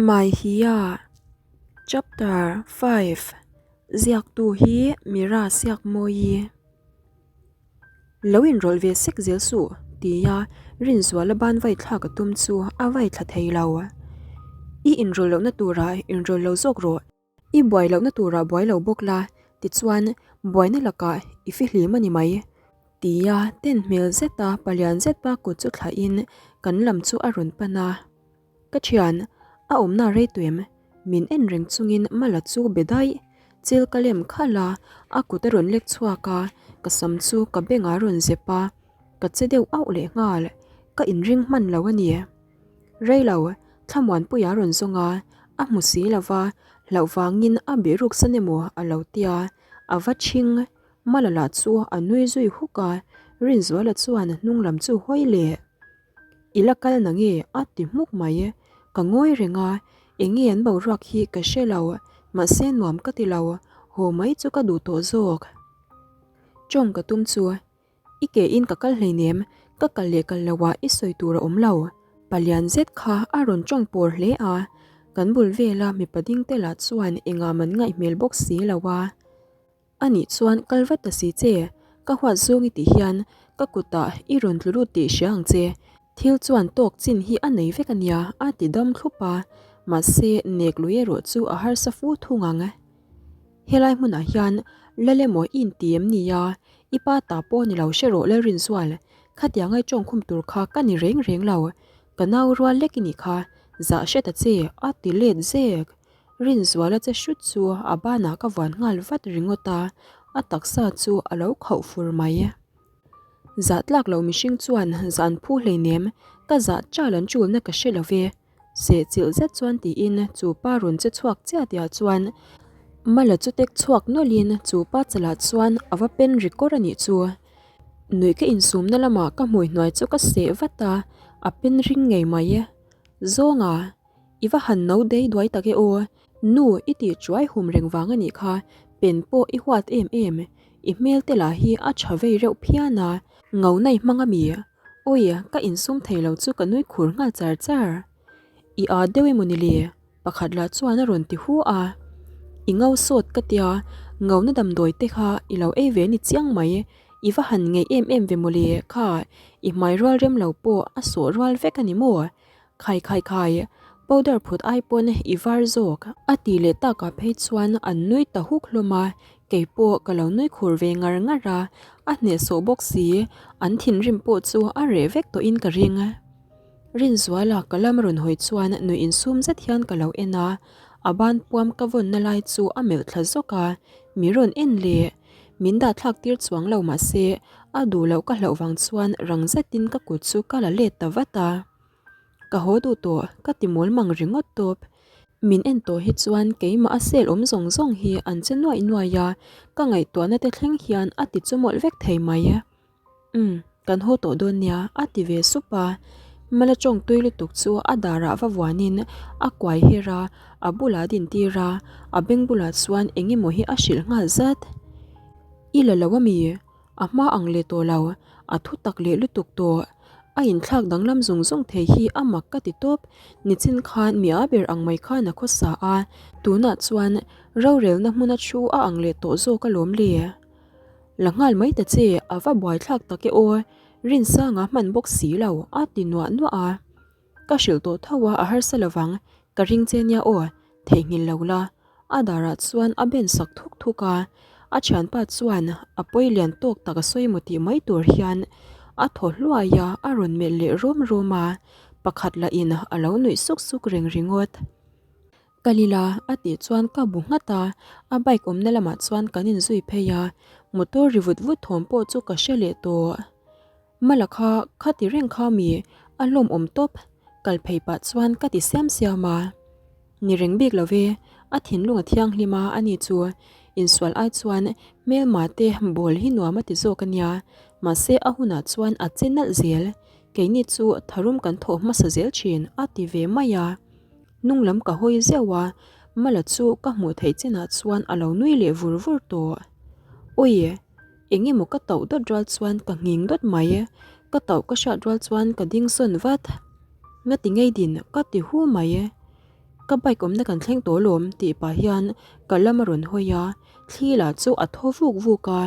Maihia Chapter 5 Ziaktu hi Mira Siakmawi Lo inrawlh ve sek zel suh tia Rinzuala ban vai thlak a tum chu a vai thla thei lo. I inrawlh lohna turah inrawlh lo zawk rawh. I buai lohna turah buai lo bawk la, tichuan buaina lakah i fihlim a ni mai. Tia ten hmel zeta palian zet pa kut chu thlahin kan lam chu a rawn pan a. Ka thian, a awmna rei tuem, min en reng chungin Mala chu be daih. Chil ka lem khalh a, a kut a rawn lek chhuak a, ka sam chu ka bengah a rawn zep a, ka che deuh auh leh nghal. Ka inring hman lo a ni. Rei lo, Thlamuanpuia rawn zawng a, a hmu si lo va, hlauh vangin a bihruk san emaw a lo tia, a va chhing. Malala chu a nui zui huk a, Rinzuala chuan hnung lam chu hawi leh. I la kal na nge? a ti hmuk mai. Ka ngawi reng a, eng nge an boruak hi ka hre lo, mahse nuam ka ti lo, haw mai chu ka duh tawh zawk. Tawng ka tum chu I ke in ka kal hleinem, ka kal leh kal lo ah i sawi tur a awm lo. Palian zet kha a rawn tawng pawr hle a, kan bul vela mipa ding te lah chuan engah man ngaih hmel bawk si lo a. A nih chuan kal vat ta si che, ka huat zawng i tih hian ka kutah i rawn tlu lut tih hria ang che, thil chuan tawk chin hi a nei vek a nia a ti dam thlup a, mahse nek lui erawh chu a harsa fu thung ang. Helai hmunah hian Lal emaw i inti em ni a? I pa ta pawh ni lo hre rawh Lalrinzual, khatiang ai tawng khum tur kha ka ni reng reng lo, ka nau rual lek i nih kha, zah hre ta che a ti let zek. Rinzuala che hrut chu a banah ka vuan nghal vat ringawt a, a taksa chu a lo khauh fur mai. Zah tlak lo mihring chuan zan phu hleinem, ka zah chal an chulna ka hre lo ve. Sehchilh zet chuan tiin chu pa rawn che chhuak chiah tihah chuan Mala chu tek chhuak nawlhin chu pa chalah chuan a va pen ri kawr a nih chu. Nuih ka insumna lamah ka hmui hnuai chu ka seh vat a, a pen ring ngei mai. Zawnga, i va han no dei duai tak e aw, nu i tih chuai hum reng vang a nih kha, pen pawh i huat em em, i hmel te lah hi a tha vei reuh phian a, ngo nai hmang a mi? Awi, ka insum thei lo chu ka nui khur nghal char char. I â deuh emaw ni le? Pakhat lah chuan a rawn ti hu a. I ngo sawt ka tia, ngona damdawi te kha i lo ei ve ni chiang mai. I va han ngeih em em ve maw le kha, i hmai rual rem lo pawh a sawh rual vek a ni maw? Khai khai khai, powder phut ai pawn i var zawk. A ti leh takah phei chuan an nui ta huk hlawm a, kei pawh ka lo nui khur ve ngar ngar a, a hnehsawh bawk si, an thinrim pawh chu a reh vek tawhin ka ring. Rinzuala ka lam rawn hawi chuan nuih insum zet hian ka lo en a, a ban puam ka vawnna lai chu a melh thla zawk a, mi rawn en leh. Min dah thlak tir chuang lo mahse a duh loh ka hlauh vang chuan rang zetin ka kut chu ka la let ta vat a. Ka haw duh tawh, ka ti mawl mang ringawt tawp. Min en tawh hi chuan keimah a sel awm zawng zawng hi an che nuaih nuaih a, ka ngaihtuahna te thleng hian a ti chu mawlh vek thei mai. Umm, kan haw tawh dawn nia, a ti ve sup a. Mala tawng tui lutuk chu a darah va vuanin a kuai her a, a bulah a dintir a, a beng bulah chuan eng emaw hi a hrilh nghal zat. I la lo a mi? A hma ang leh tawh lo, a thu tak leh lutuk tawh. A inthlak danglam zung zung thei hi a mak ka ti tawp. Nichin khan mi a ber ang mai khan a khawsa a, tunah chuan rorelna hmuna thu a ang leh tawh zawk alawm le. La nghal mai ta che, a va buaithlak tak e aw, Rinsanga hman bawk si lo, a ti nuah nuah a. Ka hrilh tawh tho a, a harsa lovang, ka ring che nia aw, theihnghilh lo la. A darah chuan a ben sak thuk thuk a, a thianpa chuan a pawi lian tawk tak a sawi maw tih mai tur hian a thaw hluai a, a rawn melh leh rawm rawm a, pakhat lah in a lo nuih suk suk reng ringawt. Ka lila a tih chuan ka bu nghat a, a bike awmna lamah chuan kan inzui phei a, motor ri vut vut thawm pawh chu ka hre leh tawh. Mala kha kha ti reng kha mi a hlawm awm tawp, kal phei pah chuan ka ti siam siam a. Ni reng bik lo ve, a thinlung a thianghlim a ani chu insual ai chuan hmelma te ball hi nuam a ti zawk a nia, mahse a hunah chuan a che nalh zel, keini chu tharum kan thawh hmasa zel thin a ti ve mai a. Hnung lam ka hawi zeuh a, Mala chu ka hmuh theih chinah chuan a lo nui leh vur vur tawh. Awi! Eng emaw ka tauh dawt rual chuan ka nghing dawt mai. Ka tauh ka hriat rual chuan ka ding sawn vat. Nga ti ngei din ka ti hu mai. Ka bike awmna kan thleng tawh lawm tih pah hian ka lam a rawn hawi a, thli lah chu a thaw vuk vuk a,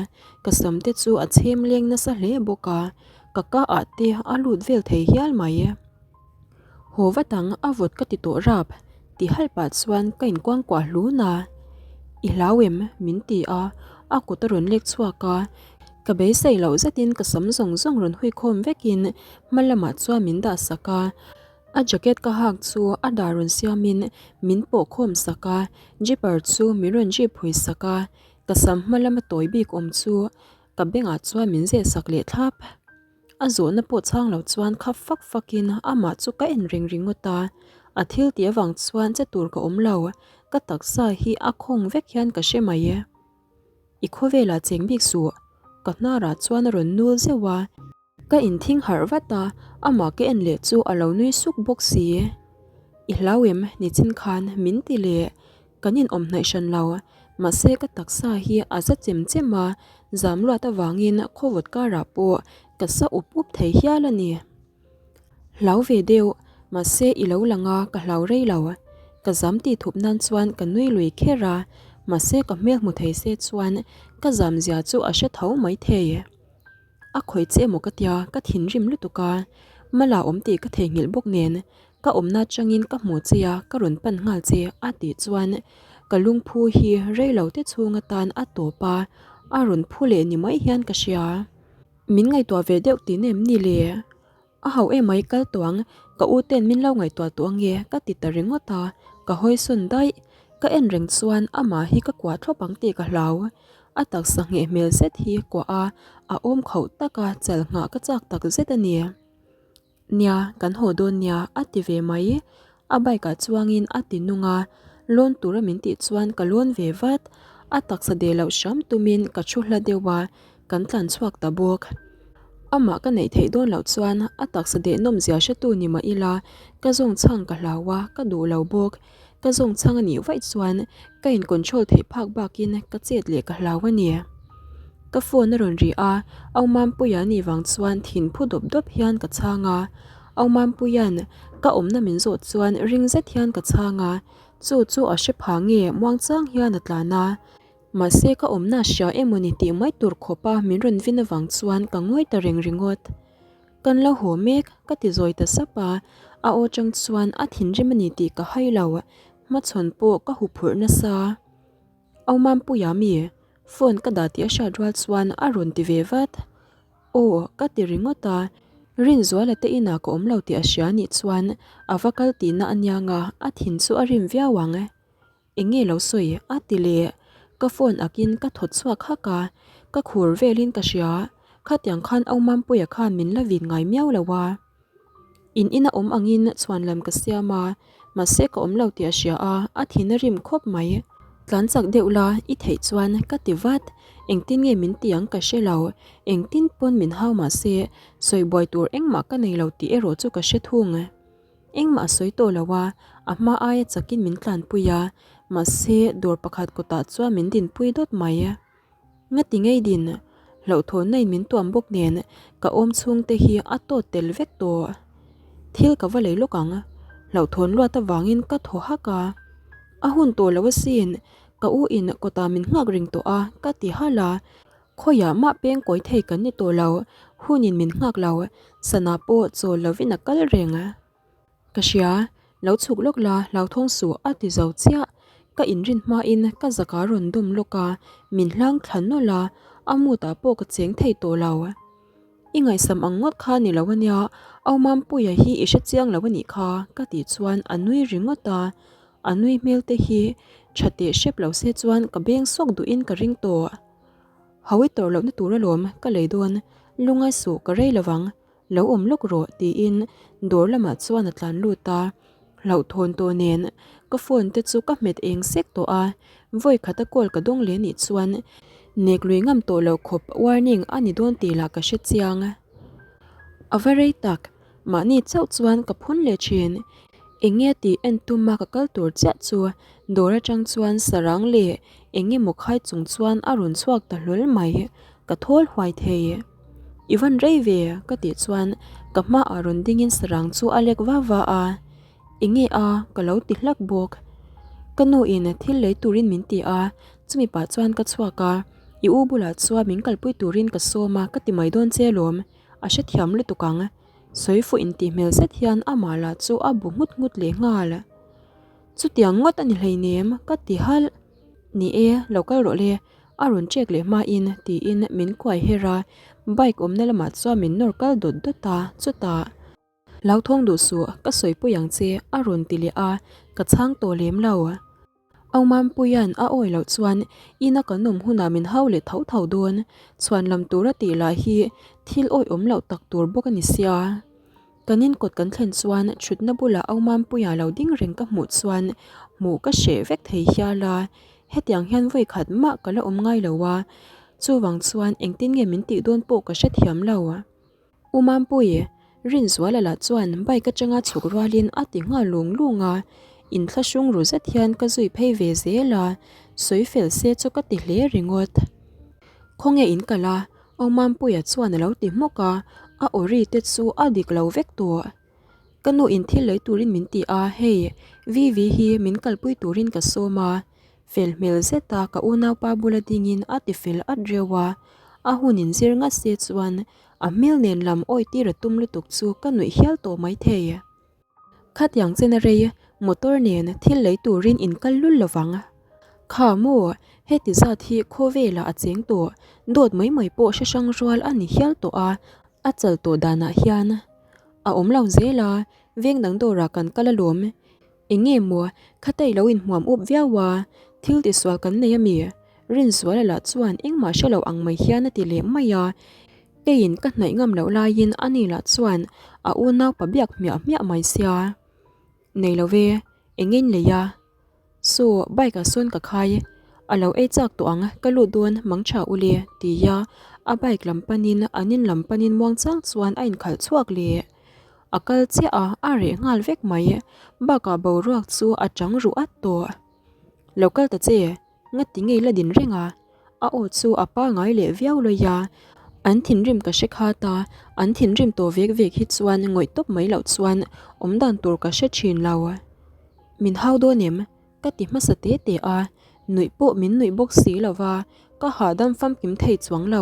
ka sam te chu a chhem leng nasa hle bawk a, ka ka ah te a lut vel thei hial mai. Haw vat ang a vawt ka ti tawh rap ti halh pah chuan ka inkuangkuah hlun a, I hlau em? min ti a, a kut a rawn lek chhuak a, ka beisei loh zetin ka sam zawng zawng rawn hui khawm vekin hma lamah chuan min dah sak a, a jacket ka hak chu a dar rawn siamin min pawh khawm sak a, jipper chu min rawn jip phui sak a, ka sam hma lama tawi bik awm chu ka bengah chuan min zeh sak leh thlap. A zawhna pawh chhang lo chuan khap fak fakin amah chu ka en reng ringawt a, a thil tih avang chuan che tur ka awm lo, ka taksa hi a khawng vek hian ka hre mai e. I khawvelah cheng bik suh, ka hnarah chuan a rawn nul zeuh a. Ka inthing harh vat a, amah ka en leh chu a lo nui suk bawk si. I hlau em nichin khan min ti leh, kan inawm hnaih hran lo, mahse ka taksa hi a za chem chem a, zam luat avangin khawvawt karah pawh ka sa up up thei hial a ni. Hlau ve deuh, mahse i lo lang a ka hlau rei lo. Ka zam tih thup nan chuan ka nui lui kher a, mahse ka hmel hmu thei se chuan ka zam zia chu a hre tho mai thei. A khawih che emaw ka tia, ka thinrim lutuk a, mala awm tih ka theihnghilh bawk nen ka awmna atangin ka hmu che a, ka rawn pan nghal che a tih chuan ka lungphu hi rei lo te chhung atan a tawp a, a rawn phu leh ni mai hian ka hria. Min ngaihtuah ve deuh tih nem ni le? A hau emai kal tawh ang, ka u ten min lo ngaihtuah tawh ange ka ti ta ringawt a, ka hawi sawn daih. Ka en reng chuan amah hi ka kuah thlawp ang tih ka hlau. A taksa ngheh hmel zet hi kuah a, a awm khauh tak a, chal nghah ka chak tak zet a ni. Nia, kan haw dawn nia a ti ve mai. A bike ah chuangin a ti nung a, lawn tura min tih chuan ka lawn ve vat. A taksa deh loh hram tumin ka thu hla deuh a, kan tlan chhuak ta bawk. Amah ka neih theih dawn loh chuan a taksa deh nawm zia hretu ni mah ila ka zawng chhang ka hlau a, ka duh lo bawk. Ka zawng chhang a nih vaih chuan ka in control theih phak bakin ka chet leh ka hlau a ni. Ka phone a rawn ri a, Au Mampuia nih vang chuan thin phu dawp dawp hian ka chhang a. Au Mampuia'n ka awmna min zawh chuan ring zet hian ka chhang a, chu chu a hre pha nge muangchang hian a tlan a. Mahse ka awmna hria emaw ni tih mai tur khawpa min rawn vin avang chuan ka ngawi ta reng ringawt. Kan lo haw mek, ka ti zawi ta sap a, a aw chang chuan a thinrim a ni tih ka hai lo, hmachhawn pawh ka huphurh nasa. Au Mampuia mi, phone ka dah tih a hriat rual chuan a rawn ti ve vat. Aw, ka ti ringawt a, Rinzuala te inah ka awm lo tih a hria nih chuan a va kal tihna aniang a, a thin chu a rim viau ang. Eng nge lo sawi? a ti leh. Ka phone akin ka thawt chhuak hak a, ka khur velin ka hria. Khatiang khan Au Mampuia khan min la vin ngai miau lo a. In ina awm angin chhuan lam ka siam a, mahse ka awm lo tih a hria a, a thin a rim khawp mai. Tlan chak deuh la, i theih chuan ka ti vat. Engtin nge min ti ang ka hre lo. Engtin pawn min hau mahse sawi buai tur engmah ka nei lo tih erawh chu ka hre thung. Engmah a sawi tawh lo a, a hma aia chakin min tlanpui a, mahse dawr pakhat kawtah chuan min dinpui dawt mai. Ngati ngei din, hlauhthawnna in min tuam bawk nen ka awm chhungte hi a tawt tel vek tawh. Thil ka va lei lawk ang, hlauhthawn luat avangin ka thaw hak a. A hun tawh lo asin, ka u in kawtah min nghak reng tawh a, ka ti halh a. Khawiah mah peng kawi thei kan ni tawh lo, hunin min nghak lo, sana pawh chawl lovin a kal reng. Ka hria, lo chhuk lawk la, hlauthawng suh a ti zo chiah. Ka inrin hmain ka zaka rawn dum lawk a, min hlang thla nawlh a, a mood-ah pawh ka cheng thei tawh lo. I ngaihsam ang ngawt kha ni lo ania, Au Mampuia hi i hre chiang lo anih kha, ka tih chuan a nui ringawt a, a nui hmel te hi tha teh hrep lo se chuan ka beng sawk duhin ka ring tawh. Hawi tawrh lohna tur alawm ka lei dawn, lungai suh ka rei lovang, lo awm lawk rawh tiin dawr lamah chuan a tlan lut a, hlauhthawn tawh nen ka phone te chu ka hmet eng sek tawh a, vawi khata call ka dawng leh nih chuan nek lui ngam tawh loh khawp warning a ni dawn tih lah ka hre chiang. A va rei tak, mahni chauh chuan ka phun leh thin. Eng nge tih en tuma ka kal tur chiah chu dawr atang chuan sarang leh eng emaw khai chung chuan a rawn chhuak ta hlawl mai, ka thawl huai thei. I van rei ve ka tih chuan ka hmaah rawn dingin sarang chu a lek va va a. Enge a? Ka lo ti hlak bawk. Ka nu in thil lei turin min ti a, chumi pah chuan ka chhuak a, i u bulah chuan min kalpui turin ka sawm a ka ti mai dawn che alawm, a hrethiam lutuk ang. Sawi fuh intih hmel zet hian amah lah chu a bu nghut nghut leh nghal. Chutiang ngawt a ni hleinem ka ti halh. Ni e, lo kal rawh le, a rawn check leh hmain tiin min kuai her a, bike awmna lamah chuan min nawr kal dawt dawt a, chutah. Hlauthawng duh suh, ka sawi pui ang che, a rawn ti leh a, ka chhang tawh lem lo. Au Mampuia'n a awi loh chuan ina kan awm hunah min hau leh tho tho dawn, chhuan lam tura tih lah hi thil awihawm loh tak tur bawk a ni sia. Kan inkawt kan thlen chuan thutna bulah Au Mampuia lo ding reng ka hmuh chuan hmuh ka hreh vek thei hial a, hetiang hian vawi khat mah ka la awm ngai lo a, chuvang chuan engtin nge min tih dawn pawh ka hrethiam lo. U Mampui, Rinzuala lah chuan bike atanga chhuk rualin a ti nghal lung lung a, inthlahrung ru zet hian ka zui phei ve zel a, sawi fel se chu ka ti hle ringawt. Khawnge in kal a? U Mampuia chuan a lo ti hmawk a, a aw ri te chu a dik lo vek tawh. Ka nu in thil lei turin min ti a, hei Vivi hi min kalpui turin ka sawm a, Fel hmel zeta ka unaupa bula dingin a ti fel at reuh a, a hun inzir ngat se chuan a hmel nen lam awi tir a tum lutuk chu ka nuih hial tawh maithei. Khatiang chena rei motor nen thil lei turin in kal lul lovang. Kha maw, heti zat hi khawvelah a cheng tawh, dawt mai mai pawh hre hrang rual a ni hial tawh a, a chal tawh danah hian a awm lo zel a, veng dang dawrah kan kal alawm. Eng nge maw, khata i lo inhmuam up viau a, thil tisual kan nei ami? Rinzuala lah chuan engmah hre lo ang mai hian a ti leh mai a, keiin ka hnaih ngam loh laiin ani lah chuan a unaupa biak hmiah hmiah mai sia. Nei lo ve, eng in lei a? Saw, bike ah sawn ka khai, a lo ei chak tawh ang, ka lut dawn mang tha ule, tia a bike lam panin an in lam panin muangchang chuan a inkhalh chhuak leh. A kal chiah a, a reh nghal vek mai. Bakah boruak chu a chang ruh at tawh. Lo kal ta che, ngati ngei la din reng a. A aw chu a pangai leh viau lawi a. An thinrim ka hre khat a, an thinrim tawh vek vek hi chuan ngawih tawp mai loh chuan awmdan tur ka hre thin lo. Min hau dawn em? Ka ti hmasa te te a, nuih pawh min nuih bawk si lo va, ka hahdam famkim thei chuang lo.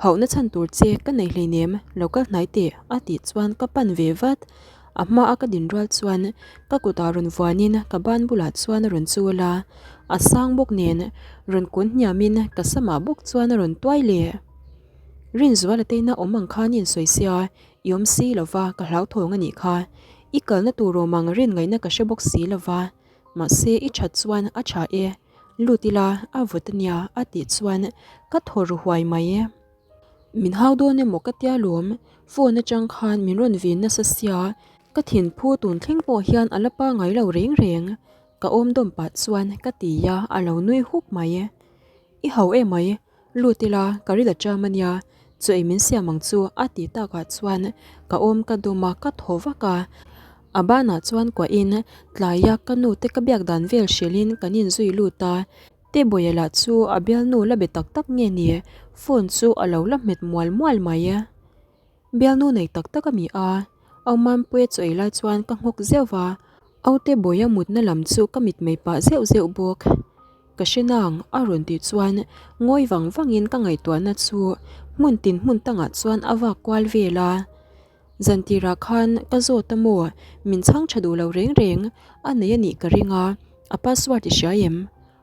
Hauhna chhan tur che ka nei hleinem, lo kal hnai teh a tih chuan ka pan ve vat. A hma a ka din rual chuan ka kutah rawn vuanin ka ban bulah chuan a rawn chul a, a sang bawk nen rawn kun hniamin ka samah bawk chuan a rawn tuai leh. Rinzuala teina awm ang khan i insawi sia, I awm si lo va, ka hlauthawng a nih kha. I kalna tur awm ang rin ngaihna ka hre bawk si lo va. Mahse, i that chuan a tha e. Lut ila, a vawt a nia, a tih chuan ka thaw ru huai mai. Min hau dawn emaw ka tia lawm, phone atang khan min rawn vin nasa sia, ka thinphu tun thleng pawh hian a la pangai lo reng reng. Ka awm dawm pah chuan ka ti a, a lo nui huk mai. I hau emai, Lut ila, ka ril a cham a nia, chaw ei min siam ang chu a ti takah chuan ka awm ka dawm a, ka thaw vak a. A banah chuan kuahin tlaia ka nu te ka biak dan vel hrilhin kan inzui lut a, Tebawia lah chu a bialnu la be tak tak nge ni, phone chu a lo la hmet mual mual mai. Bialnu nei tak tak a mi a, Au Mampuia chaw ei lai chuan ka nghawk zeuh va, Aute Bawia mutna lam chu ka mitmei pah zeuh zeuh bawk. Ka hre nang, a rawn tih chuan ngawi vang vangin ka ngaihtuahna chu hmun tin hmun tangah chuan a vak kual vel a. Zan tirah khan ka zawt a maw, min chhang tha duh lo reng reng a nei a nih ka ring a, a password i hria em?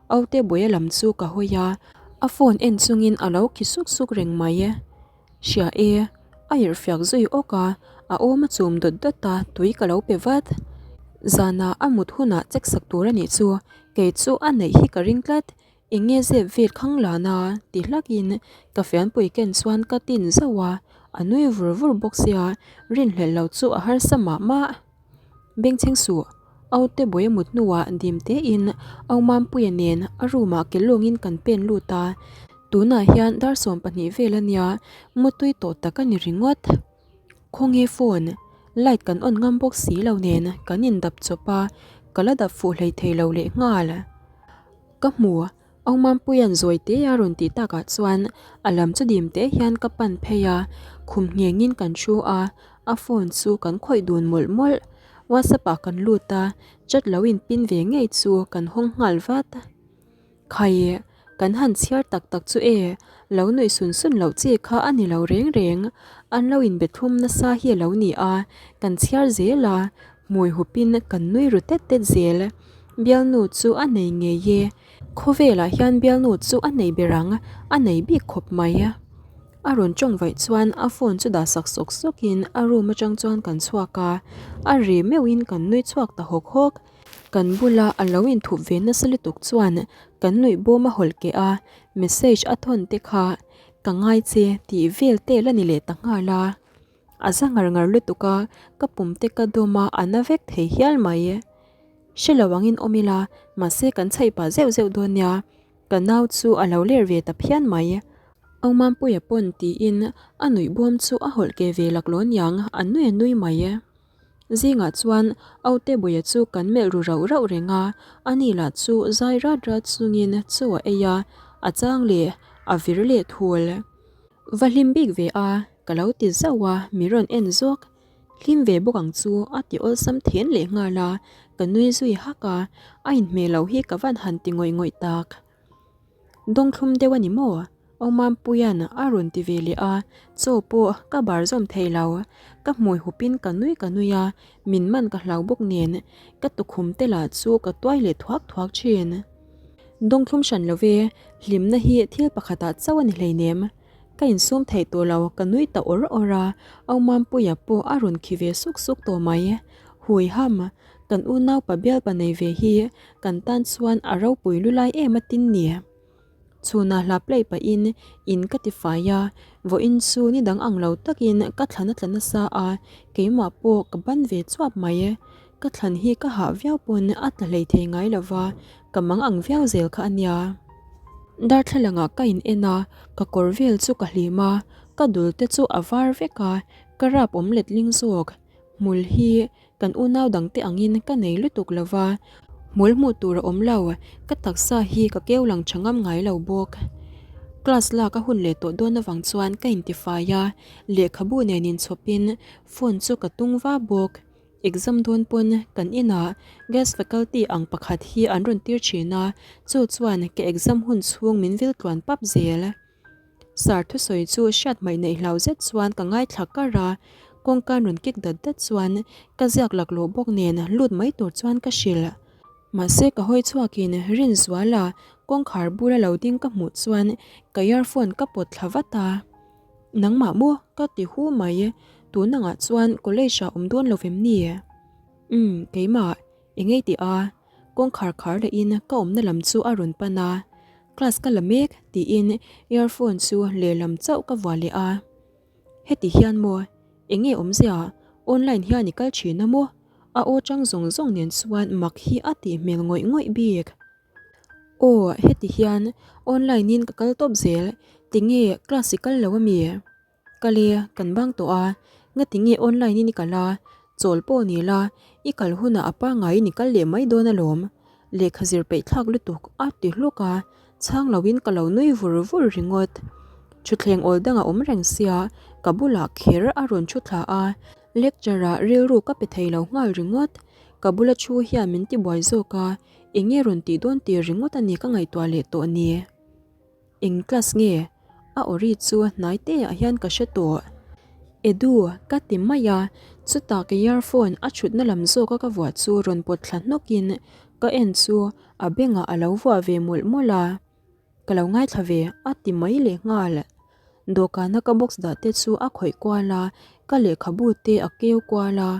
Aute Bawia lam chu ka hawi a, a phone en chungin a lo khi suk suk reng mai. Hria e, a irhfiak zui awk a, a awm a chum dawt dawt a, tui ka lo pe vat. Zanah a mut hunah check sak tur a nih chu, kei chu a neih hi ka ring tlat, eng nge zep vel khang lana ti hlakin ka fianpui ken chuan ka tin zauh a, a nui vur vur bawk sia, rinhlelh lo chu a harsa mah mah. Bengchheng suh, Aute buai a mut hnuah dim tein Au Mampuia nen a room ah ke lawngin kan pen lut a, tunah hian dar 12 vel a nia, mutui tawh tak a ni ringawt. Khawnge phone, light kan on ngam bawk si lo nen kan indap chawp a, ka la dap fuh hlei thei lo leh nghal. Ka hmu, Au Mampuia'n zawi te a rawn tih takah chuan a lam chu dim te hian ka pan phei a, khum nghengin kan thu a, a phone chu kan khawih dun mawlh mawlh. WhatsApp ah kan lut a, chat lo in pin ve ngei chu kan hawng nghal vat. Khai, kan han chhiar tak tak chu e, lo nuih sun sun loh chi kha a ni lo reng reng, an lo inbe thlum nasa hi a lo ni a, kan chhiar zel a, hmui hupin kan nui ru tet tet zel. Bialnu chu a nei ngei e, khawvelah hian bialnu chu a nei ber ang, a nei bik khawp mai. A rawn tawng vaih chuan a phone chu dah sak sawk sawkin a room atang chuan kan chhuak a, a ri meuhin kan nui chhuak ta hawk hawk. Kan bula a lo inthup ve nasa lutuk chuan kan nuih bawm a hawlh keh a, message a thawn te kha ka ngai che tih vel te la ni leh ta nghal a. A za ngar ngar lutuk a, ka pum te ka dawm a, a na vek thei hial mai. Hre lo angin awm ila, mahse kan chhaih pah zeuh zeuh dawn nia, ka nau chu a lo ler ve ta phian mai. Awmampuia pawn tiin a nuih bawm chu a hawlh keh ve laklawh niang, a nui a nui mai. Zingah chuan Autebuia chu kan melh ru rauh rauh reng a, ani lah chu zai rat rat chungin chaw a ei a, a chang leh a vir leh thul. Va hlim bik ve a, ka lo ti zauh a, mi rawn en zawk. Hlim ve bawk ang chu a ti awlsam then leh nghal a, ka nui zui hak a, a inhmeh loh hi ka van han ti ngawih ngawih tak. Dawngthlum deuh a ni maw? Awmampuia'n a rawn ti ve leh a, chaw pawh ka bar zawm thei lo. Ka hmui hupin ka nui ka nui a, min man ka hlau bawk nen ka tukhum te lah chu ka tuai leh thuak thuak thin. Dawngthlum hran lo ve, hlimna hi thil pakhatah chauh a ni hleinem. Ka insum theih tawh lo, ka nui ta awr awr a, Awmampuia pawh a rawn khi ve suk suk tawh mai. Hui ham, kan unaupa bialpa nei ve hi Kan tan chuan a ropui lu lai em a tin ni. Chhunah hla play pahin in ka ti fai a, vawiin chu ni dang ang lo takin ka thlan a tla nasa a, keimah pawh ka ban ve chuap mai. Ka thlan hi ka hah viau pawn a tla hlei thei ngai lo va, ka mang ang viau zel kha a nia. Darthlalangah ka in en a, ka kawr vel chu ka hlim a, ka dul te chu a var vek a, ka rap awm letling zawk. Hmul hi Kan unau dangte angin ka nei lutuk lo va, hmul hmuh tur a awm lo, ka taksa hi ka keu lang tha ngam ngai lo bawk. Class lak a hun leh tawh dawn avang chuan ka intifai a, lehkhabu nen inchhawpin phone chu ka tung va bawk. Exam dawn pawn kan inah guest faculty ang pakhat hi an rawn tir thin a, chu chuan ka exam hun chhung min vil tluan pap zel. Sir thusawi chu hriat hmaih neih hlau zet chuan ka ngaithla kar a, kawngka rawn kik dat dat chuan ka ziak laklawh bawk nen lut mai tur chuan ka hrilh. Mahse ka hawi chhuakin Rinzuala kawngkhar bula lo ding ka hmuh chuan ka earphone ka pawt thla vat a, Nangmah maw? ka ti hu mai, tunangah chuan college ah awm dawn lo vem ni? Umm keimah, engei tih a? Kawngkhar khar lehin ka awmna lam chu a rawn pan a, Class ka la mek tiin earphone chu lehlam chauh ka vuah leh a. Heti hian maw? Enge awmzia? Online hian i kal thin a maw? A aw chang zawng zawng nen chuan mak hi a tih hmel ngawih ngawih bik. Aw, heti hian online in ka kal tawp zel, tinge class i kal lo ami? Kal e, kan bang tawh a, ngati nge online in i kal a, chawl pawh ni la, i kal hunah a pangaiin i kal leh mai dawn alawm. Lehkha zir peih thlak lutuk a ti hluk a, chhang loin ka lo nui vur vur ringawt. Thutthleng awl dang a awm reng sia, ka bulah kher a rawn thu thla a, lecture ah rilru ka pe thei lo nghal ringawt. Ka bula thu hian min tibuai zawk a, eng nge rawn tih dawn tir ringawt a ni ka ngaihtuah leh tawh ni. Eng class nge? A awri chu hnai te ah hian ka hre tawh. Edu, ka ti mai a, chutah ka earphone a thutna lam zawka ka vuah chu rawn pawt thla hnawkin ka en chu a bengah a lo vuah ve mawlh mawlh a. Ka lo ngaithla ve, a ti mai leh nghal. Dawhkana ka box dah te chu a khawih kual a, ka lehkhabu te a keu kual a,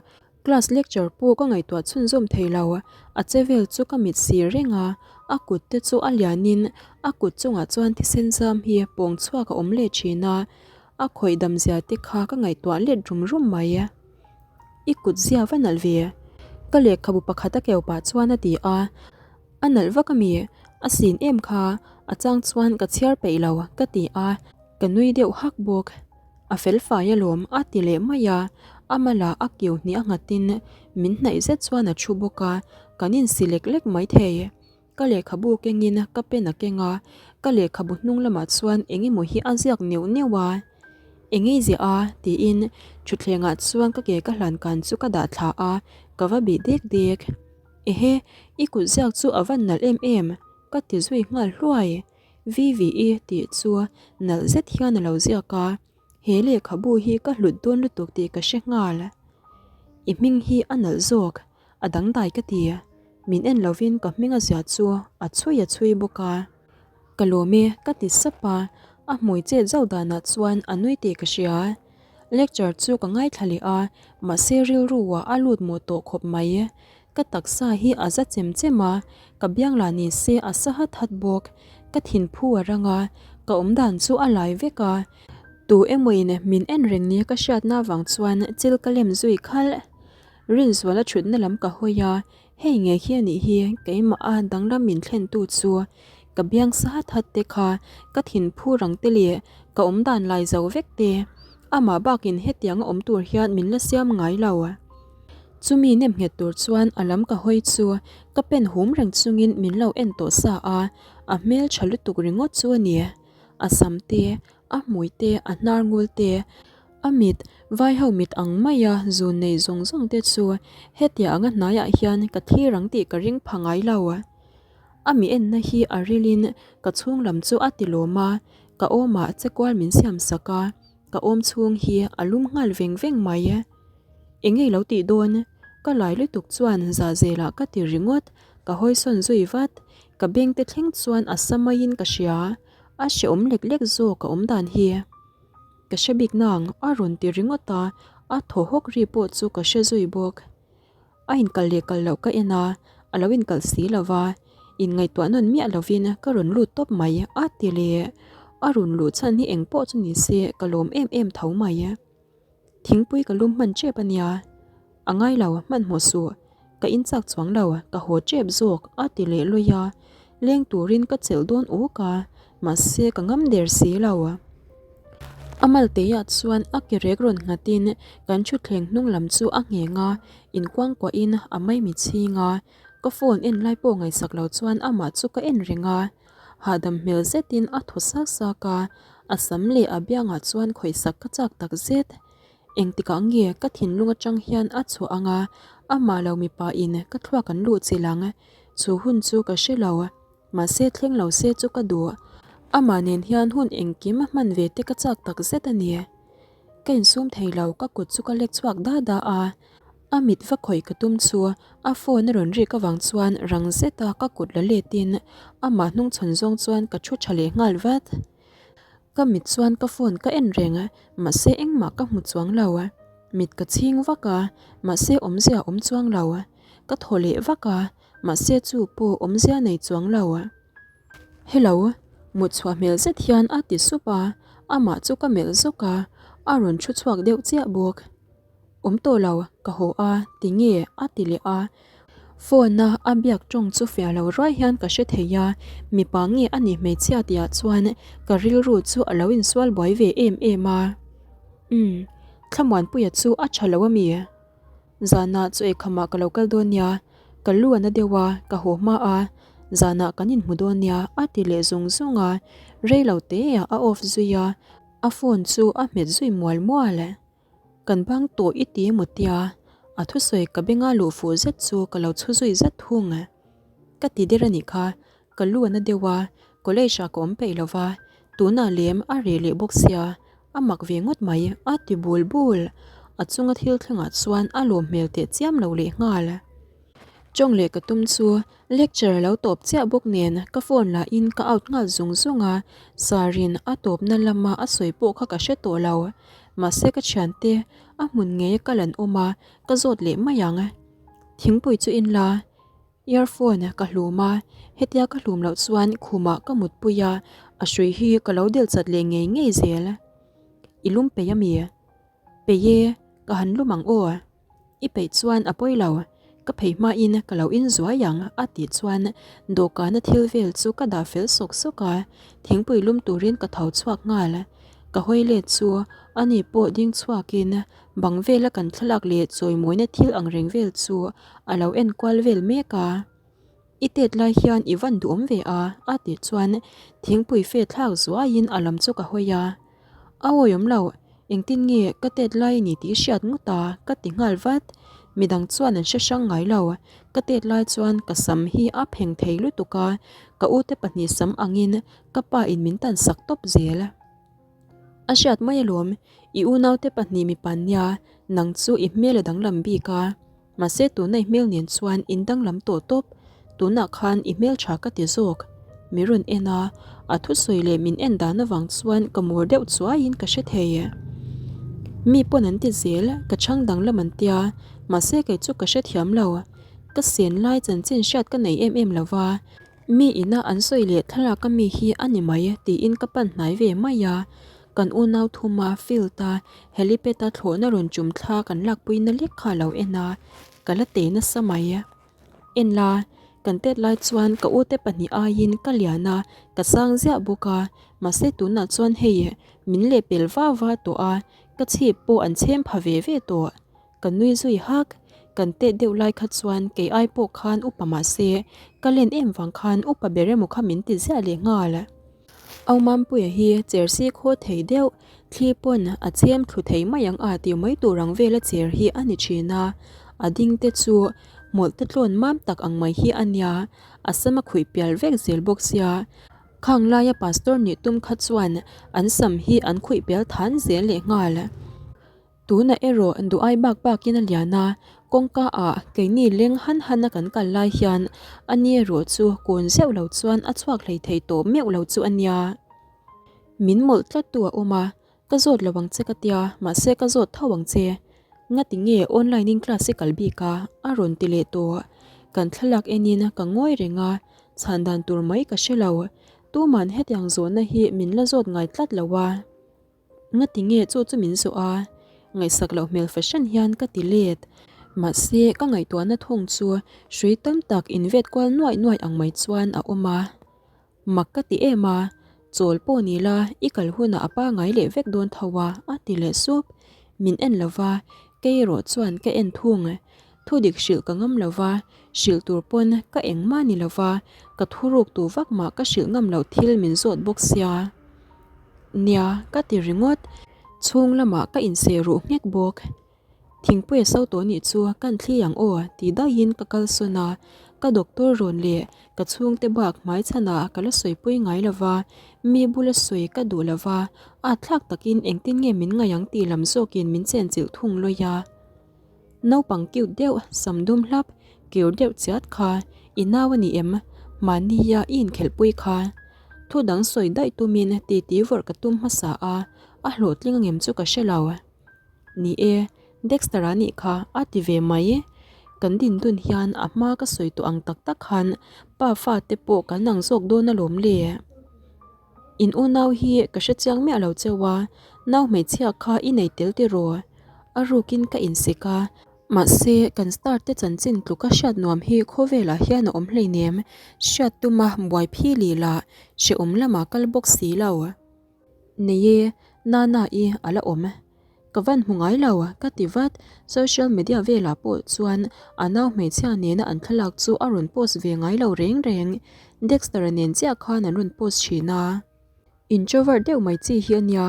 Class lecture pawh ka ngaihtuah chhunzawm thei lo, a che vel chu ka mit sir reng a, a kut te chu a lianin a kut chungah chuan thisen zam hi pawng chhuak a awm leh thin a, a khawih dam zia te kha ka ngaihtuah let rum rum mai. I kut zia va nalh ve? Ka lehkhabu pakhat a keu pah chuan a ti a, A nalh vak ami? A sin em kha, a chang chuan ka chhiar peih lo ka ti a, ka nui deuh hak bawk. A fel fai alawm a ti leh mai a, a mala a kiu hnih a nghatin min hnaih zet chuan a thu bawk a, kan insi lek lek mai thei. Ka lehkhabu kengin ka pen a keng a, ka lehkhabu hnung lamah chuan eng emaw hi a ziak neuh neuh a. Eng ei ziah a? tiin thutthlengah chuan ka ke ka hlan kan chu ka dah thla a, Ka va bih dek dek. Ehe, i kut ziak chu a van nalh em em, ka ti zui nghal hluai. VVE tih chu nalh zet hian a lo ziak a, he lehkhabu hi ka hlut dawn lutuk tih ka hre nghal. I hming hi a nalh zawk, a dangdai ka ti. Min en lovin ka hming a ziah chu a chhui a chhui bawk a. Ka lawm e, ka ti sap a, a hmui chet zauh danah chuan a nui tih ka hria. Lecture chu ka ngaithla leh a, mahse rilru ah a lut mawh tawh khawp mai. Ka taksa hi a za chem chem a, ka biang lah ni se a sa hat hat bawk. Ka thinphu a rang a, ka awmdan chu a lai vek a. Tu emawin min en reng nia ka hriatna avang chuan chil ka lem zui khalh. Rinzuala thutna lam ka hawi a, Hei nge hi a nih hi, keimah a danglam min thlentu chu ka biang sa hat hat te kha ka thinphu rang te leh ka awm dan lai zo vek te, amah bakin hetianga awm tur hian min la siam ngai lo. Chumi nem nghet tur chuan a lam ka hawi chu ka pen hum reng chungin min lo en tawh sa a, a hmel tha lutuk ringawt chu a ni. A sam te, a hmui te, a hnar ngul te, A mit, vaiho mit ang maia zun nei zawng zawng te chu hetia anga hnaiah hian ka thlir ang tih ka ring pha ngai lo. A mi enna hi a rilin ka chhung lam chu a ti lawm a, ka awmah che kual min siam sak a, ka awm chhung hi a lum nghal veng veng mai. Eng nge lo tih dawn? Ka lai lutuk chuan zahzelah ka ti ringawt, ka hawisawn zui vat, ka beng te thleng chuan a sa maiin ka hria, a hreawm lek lek zawk a awm dan hi. Ka hre bik nang, a rawn ti ringawt a, a thaw hawk ri pawh chu ka hre zui bawk. A inkal leh kal loh ka en a, a lo inkal si lo va, inngaihtuah nawn miah lovin ka rawn lut tawp mai, a ti leh. A rawn luh chhan hi eng pawh chu ni se ka lawm em em tho mai. Thingpui ka lum hman tep a nia. A ngai lo, hmanhmawh suh. Ka in chak chuang lo, ka haw tep zawk, a ti leh luih a. Leng turin ka chelh dawn uk a, mahse ka ngam der si lo. A malteiah chuan a ke rek rawn nghatin kan thutthleng hnung lam chu a ngheng a, inkuangkuahin a maimi chhing a. Ka phone en lai pawh ngaihsak lo chuan amah chu ka en reng a. Hahdam hmel zetin a thaw sak sak a, a sam leh a biangah chuan khawihsak ka chak tak zet. Engtikah nge ka thinlung atang hian a chhuah ang a, amah lo mipa in ka thluak an luh chilh ang. Chu hun chu ka hre lo, mahse thleng lo se chu ka duh. Amah nen hian hun engkim a hman ve te ka chak tak zet a ni. Ka insum thei lo, ka kut chu ka lek chhuak da da a. A mit va khawih ka tum chu a phone a rawn rik avang chuan rang zeta ka kut la letin amah hnungchhawn zawng chuan ka thu tha leh nghal vat. Ka mit chuan ka phone ka en reng mahse engmah ka hmu chuang lo. Mit ka chhing vak a mahse awmzia awm chuang lo. Ka thaw leh vak a mahse chu pawh awmzia nei chuang lo. Hello, mut chhuah hmel zet hian a ti sup a, amah chu ka melh zawk a, a rawn thu chhuak deuh chiah bawk. Awm tawh lo, ka haw a, ti nge? a ti leh a. Phone a a biak tawng chu fiah lo ruai hian ka hre thei a, mipa nge a nih hmeichhia tihah chuan ka rilru chu a lo insual buai ve em em a. Umm, Thlamuanpuia chu a tha lo a mi? Zanah chaw eikhamah ka lo kal dawn nia, ka lu a na deuh a, ka haw hma a, zanah kan inhmu dawn nia a ti leh zung zung a, rei lo teah a off zui a, a phone chu a hmet zui mual mual. Kan bang tawh i ti emaw tia, a thusawi ka benga luh fuh zet chu ka lo chhu zui zet thung. Ka ti der a nih kha, ka lu a na deuh a, college ah ka awm peih lo va, tunah lem a reh leh bawk sia, a mak ve ngawt mai, a ti bul bul. A chunga thil thlengah chuan a lawm hmel teh chiam lo leh nghal. Tawng leh ka tum chu Lecture lo tawp chiah bawk nen ka phone lah in ka out nghal zung zung a, Sarin a tawpna lama a sawi pawh kha ka hre tawh lo. Mahse ka thiante a hmun ngei a kal an awm a, ka zawt leh mai ang. Thingpui chu in la, earphone ka hlum a, hetia ka hlum loh chuan khumah ka mutpui a, a hrui hi ka lo del chat leh ngei ngei zel. I lum peih ami? Peih e, ka han lum ang aw. I peih chuan a pawi lo, ka phei hmain ka lo in zuai ang a tih chuan dawhkana thil vel chu ka dah fel sawk sawk a, thingpui lum turin ka tho chhuak nghal. Ka hawi let chu ani pawh ding chhuakin bang vela kan thlalak leh chawimawina thil ang reng vel chu a lo en kual vel mek a. I tet lai hian i van duhawm ve a a tih chuan thingpui fe thlak zuaiin a lam chu ka hawi a. A awiawm lo, engtin nge ka tet lai a ni tih i hriat ngawt a ka ti nghal vat. Midang chuan an hre hrang ngai lo. Ka tet lai chuan ka sam hi a pheng thei lutuk a, ka ute pahnih sam angin ka pa in min tan sak tawp zel. A hriat mai alawm, i unaute pahnih mipa nia, nang chu i hmel a danglam bik a. Mahse tuna i hmel nen chuan in danglam tawh tawp, tunah khan i hmel tha ka ti zawk. Mi rawn en a, a thusawi leh min en dan avang chuan ka mur deuh chuaiin ka hre thei. Mi pawn an ti zel, ka chhang danglam an tia, mahse kei chu ka hrethiam lo. Ka sen lai chanchin hriat ka nei em em lo va, Mi ina an sawi leh thlalak a mi hi a ni mai tiin ka pan hnai ve mai a, kan unau thuma field a helipad a thlawhna rawn chum thla kan lakpui na lek kha a lo en a, ka la tei nasa mai. En la, kan tet lai chuan ka ute pahnih aiin ka lian a, ka sang ziah bawk a, mahse tunah chuan hei min lehpel va va tawh a, ka chhip pawh an chhem pha ve ve tawh. Ka nui zui hak, kan tet deuh lai kha chuan kei ai pawh khan upa mah se, ka len em vang khan upa ber emaw kha min ti ziah leh nghal. Au Mampuia hi cher si khaw thei deuh, thli pawn a chhem thlu thei mai ang a tih mai tur ang vela cher hi a ni thin a, a ding te chu hmawlh te tlawn mam tak ang mai hi a nia, a sam a khuih pial vek zel bawk sia. Khang laia pastor nih tum kha chuan an sam hi an khuih pial than zel leh nghal. Tunah erawh duh ai bak bakin a lian a, kawngka ah keini leng han han a kan kal lai hian a ni erawh chu kawn zeuh lo chuan a chhuak hlei thei tawh meuh lo chu a nia. Min mawlh tlat tu a awm a, ka zawt lo ang che ka tia, mahse ka zawt tho ang che. Ngati nge online in class i kal bik a? a rawn ti leh tawh. Kan thlalak enin ka ngawi reng a, chhan dan tur mai ka hre lo. Tuman hetiang zawhna hi min la zawt ngai tlat lo a. Ngati nge chu chu min zawh a? Ngaihsak loh hmel fahran hian ka ti let. Mahse, ka ngaihtuahna thung chu hrui tam tak invet kual nuaih nuaih ang mai chuan a awm a. Mak ka ti em a, chawl pawh ni la, i kal hunah a pangai leh vek dawn tho a, a ti leh sup. Min en lo va, kei erawh chuan ka en thung. Thudik hrilh ka ngam lo va, hrilh tur pawn ka engmah ni lo va, ka thuruk tu vak mah ka hrilh ngam loh thil min zawt bawk sia. Nia, ka ti ringawt. Chhung lamah ka inseh ruh nghek bawk. Thingpui a so tawh nih chu kan thli ang aw ti daihin ka kalsawn a, ka doctor rawn leh ka chhungte bak hmaichhanah ka la sawipui ngai lo va, mi bula sawi ka duh lo va, at thlak takin engtin nge min ngaih ang tih lam zawkin min chenchilh thung lawi a. Naupang cute deuh, sam dum hlap, kir deuh chiat kha i nau a ni em? Mahnia i inkhelhpui kha. Thu dang sawi daih tumin titi vawrh ka tum hmasa a, a hlawhtling angem chu ka hre lo. Ni e, Dexter-a nih kha a ti ve mai. Kan din dun hian a hma ka sawi tawh ang tak tak khan pa fate pawh kan ang zawk dawn alawm le. In unau hi ka hre chiang miah lo cheu a, nau hmeichhia kha i nei tel tiraw? A rukin ka insik a, mahse kan star te chanchin tluka hriat nuam hi khawvelah hian a awm hleinem, hriat tuma buai phi lih lah hrehawm lamah kal bawk si lo. Nei e, Nana i a la awm. Ka van hmu ngai lo, ka ti vat. Social media velah pawh chuan a nau hmeichhia nena an thlalak chu a rawn post ve ngai lo reng reng. Dexter-a nen chiah khan an rawn post thin a. Introvert deuh mai chi hi a nia.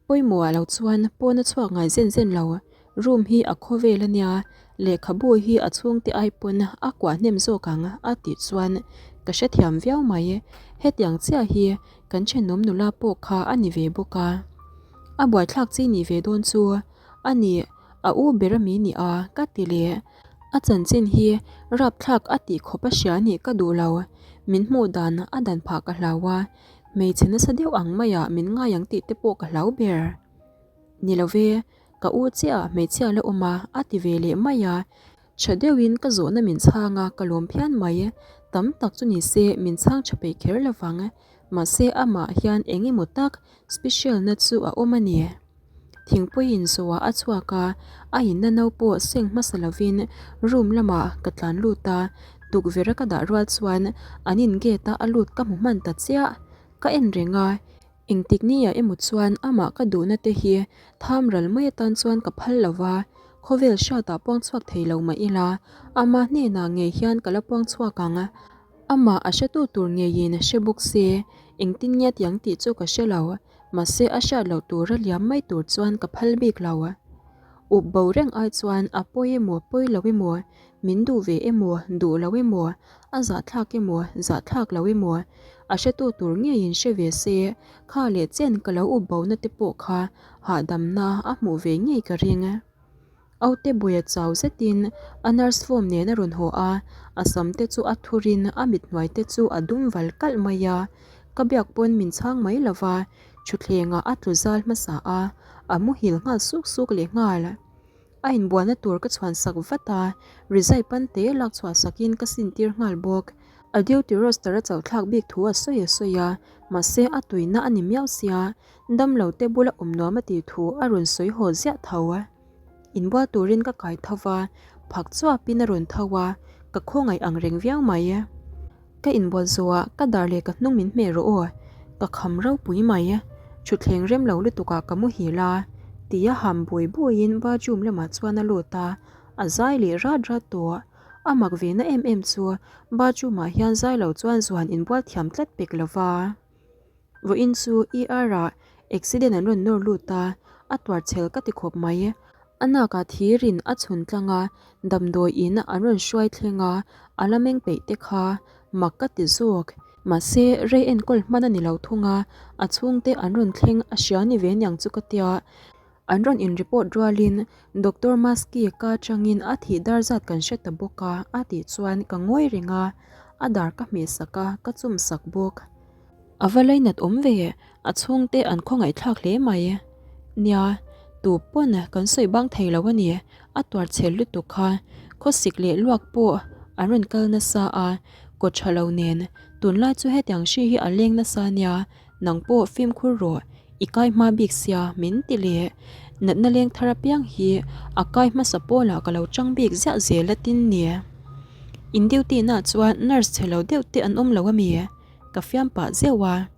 Pawimawh ah lo chuan pawn a chhuak ngai zen zen lo. Room hi a khaw vel a nia, lehkhabu hi a chhungte ai pawn a kuah hnem zawk ang a tih chuan ka hrethiam viau mai. Hetiang chiah hi Kan thenawm nula pawh kha a ni ve bawk a, a buaithlak chi nih ve dawn chu a ni, a u ber ami ni a ka ti leh. A chanchin hi rapthlak a tih khawp a hria nih ka duh lo, min hmuh dan a dan phah ka hlau a, hmeichhe nasa deuh ang maiah min ngai ang tih te pawh ka hlau ber. Ni lo ve, ka u chiah hmeichhia la awm a a ti ve leh mai a. Tha deuhin ka zawhna min chhang a, ka lawm phian mai. Tam tak chu ni se min chhang tha peih kher lo vang. Mahse amah hian eng emaw tak special na chu a awm a ni. Thingpui in zawhah a chhuak a, a inna no pawh seng hmasa lovin room lamah ka tlan lut a, tukverh a ka dah rual chuan an in gate a a lut ka hmu hman ta chiah. Ka en reng a, Engtik nia emaw chuan amah ka duhna te hi tham ral mai atan chuan ka phal lo va, khawvel hriatah puang chhuak thei lo mah ila, ama hnenah ngei hian ka la puang chhuak ang. Amah a hretu tur ngeiin hre bawk se, engtin nge tiang tih chu ka hre lo, mahse a hriat loh tura liam mai tur chuan ka phal bik lo. Up bo reng ai chuan a pawi emaw pawi lo emaw, min duh ve emaw duh lo emaw, a zahthlak emaw zahthlak lo emaw, a hretu tur ngeiin hre ve se, kha leh chen ka lo up bo na te pawh kha hahdamna a hmuh ve ngei ka ring. Aute buia chau zetin a nurse form nen a rawn haw a, a sam te chu a thurin a mit hnuai te chu a dum val kalh mai a. Ka biak pawn min chhang mai lo va, thutthlengah a tlu zal hmasa a, a muhil nghal suk suk leh nghal. A inbualna tur ka chhuan sak vat a, rizai pan te lak chhuah sakin ka sintir nghal bawk. A duty roster a chauhthlak bik thu a sawi a sawi a, mahse a tuina a ni miau sia, Damlo te bula awm nuam a tih thu a rawn sawi haw ziah tho. Inbual turin ka kai tho va, phak chuapin a rawn tho a, ka khawngaih ang reng viau mai. Ka inbual zawhah ka dar leh ka hnung min hmeh rawh aw, ka kham ropui mai. Thutthleng rem lo lutukah ka muhil a, tia ham bui buiin bathroom lamah chuan a lut a, a zai leh rat rat tawh. A mak ve na em em chu bathroom ah hian zai lo chuan zuan inbual thiam tlat pek lova. Vawiin chu ER ah accident an rawn nawr lut a, a tuar chhel ka ti khawp mai. A nakah thirin a chhun tlang a, damdawi in an rawn hruai thleng a, a la meng peih te kha mak ka ti zawk. Mahse, rei enkawl hman a ni lo thung a, a chhungte an rawn thleng a hria ni ve niang chu ka tia. An rawn in report rualin Doctor Maski ka atangin a thih dar zat kan hre ta bawk a, a tih chuan ka ngawi reng a, a dar ka hmeh sak a, ka chum sak bawk. A va lainat awm ve, a chhungte an khawngaihthlak hle mai. Nia, tu pawn kan sawi bang thei lo a ni, a tuar chhel lutuk kha. Khawsik leh luak pawh an rawn kal nasa a, kaw tha lo nen. Tunlai chu hetiang hri hi a leng nasa nia, nang pawh fimkhur rawh, i kai hma bik sia min ti leh. Natna leng thar apiang hi a kai hmasa pawlah ka lo chang bik ziah zel a tin ni. In duty na chuan nurse chhe lo deuh te an awm lo a mi? Ka fiam pah zeuh a,